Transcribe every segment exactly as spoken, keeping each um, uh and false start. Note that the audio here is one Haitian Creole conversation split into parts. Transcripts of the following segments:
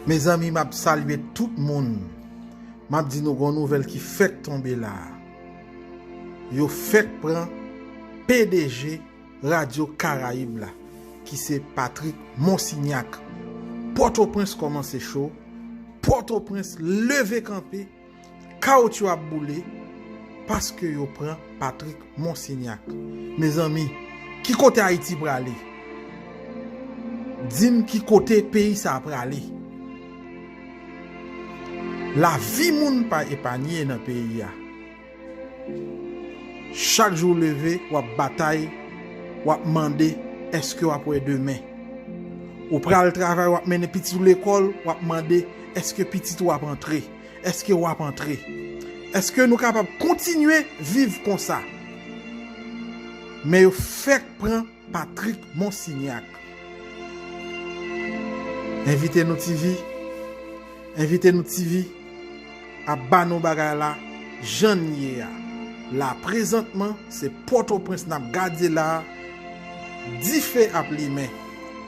Mezanmi, m ap salye tout moun. M ap di nou gon nouvèl ki fèk tonbe la. Yo fèk pran P D G Radyo Karayib la, ki se Patrick Monsignac. Pòtoprens kòmanse cho. Pòtoprens leve kanpe. Kawotchou ap boule paske yo pran Patrick Monsignac. Mezanmi, ki kote Ayiti prale? Di m ki kote peyi sa prale? Lavi moun pa epanye nan peyi a. Chak jou w leve, w ap batay, w ap mande, èske w ap wè demen? Ou pral travay, w ap mennen pitit ou lekòl, w ap mande, èske pitit ou ap antre? Èske w ap antre? Èske nou kapab kontinye viv konsa? Men yo fèk pran Patrick Monsignac. Envite nou T V, Envite nou T V ap ba nou bagay la jan n ye a. La prezantman, se Pòtoprens n ap gade la, dife ap limen,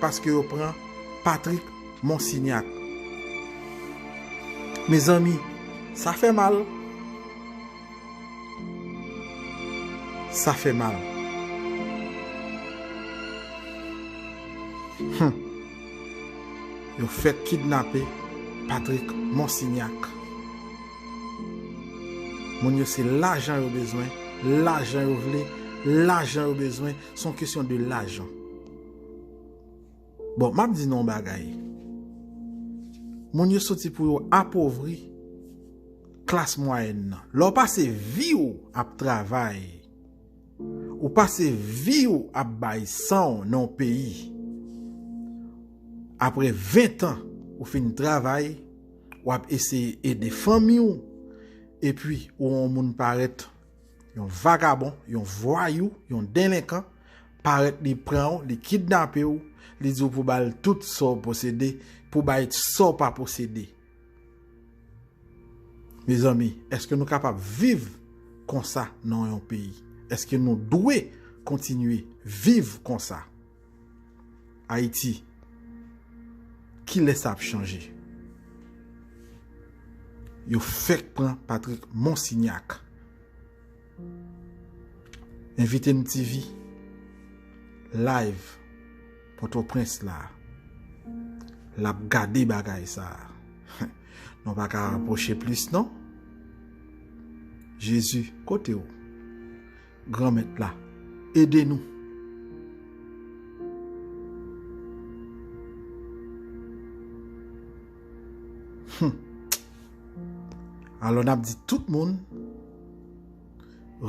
paske yo pran Patrick Monsignac. Mezanmi, sa fè mal. Sa fè mal. Hmm. Yo fèk kidnape Patrick Monsignac. Moun yo se lajan yo bezwen, lajan yo vle, lajan yo bezwen, se yon kesyon de lajan. Bon, m ap di nou yon bagay. Moun yo soti pou yo apovri klas mwayèn nan. Lè w pase vi w ap travay, ou pase vi w ap bay san w nan yon peyi. Apre ven tan ou fin travay, w ap eseye ede fanmi w, epi ou wè yon moun parèt, yon vagabon, yon vwayou, yon delenkan, parèt, li pran w, li kidnape w, li di w pou ba l tout sa w posede, pou bay sa w pa posede. Mezanmi, èske nou kapab viv konsa nan yon peyi? Èske nou dwe kontinye viv konsa? Ayiti, kilè sa ap chanje? Yo fèk pran Patrick Monsignac. Envite nou T V live Pòtoprens la. L ap gade bagay sa. Nou pa ka rapwoche plis non. Jezi, kote w? Granmèt la, ede nou. Hmm. Alò n ap di tout moun,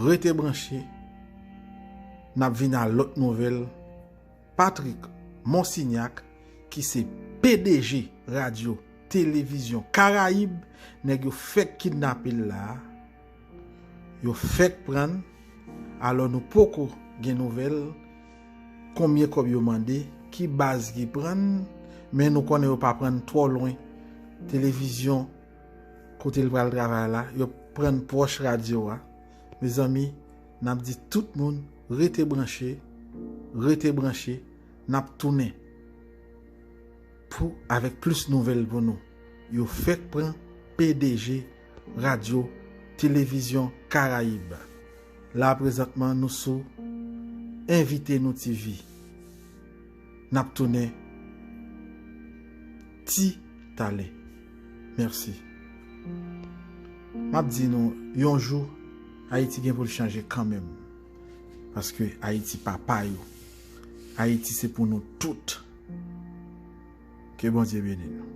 rete branche. N ap vin a lòt nouvèl. Patrick Monsignac, ki se P D G Radyo Televizyon Karayib, nèg yo fèk kidnape l la a. Yo fèk pran l. Alò nou poko gen nouvèl konbyen kòb yo mande, ki baz ki pran l, men nou konnen yo pa pran l twò lwen televizyon kote l pral travay la, yo pran l pwòch radyo a. Mezanmi, n ap di tout moun rete branche, rete branche, n ap tounen pou, avèk plis nouvèl pou nou. Yo fèk pran P D G Radyo Televizyon Karayib. La prezantman nou sou Envite nou T V. N ap tounen ti talè. Mèsi. M ap di nou, yon jou, Ayiti gen pou l chanje kanmenm. Paske Ayiti pa pa yo. Ayiti se pou nou tout. Ke Bondye beni nou.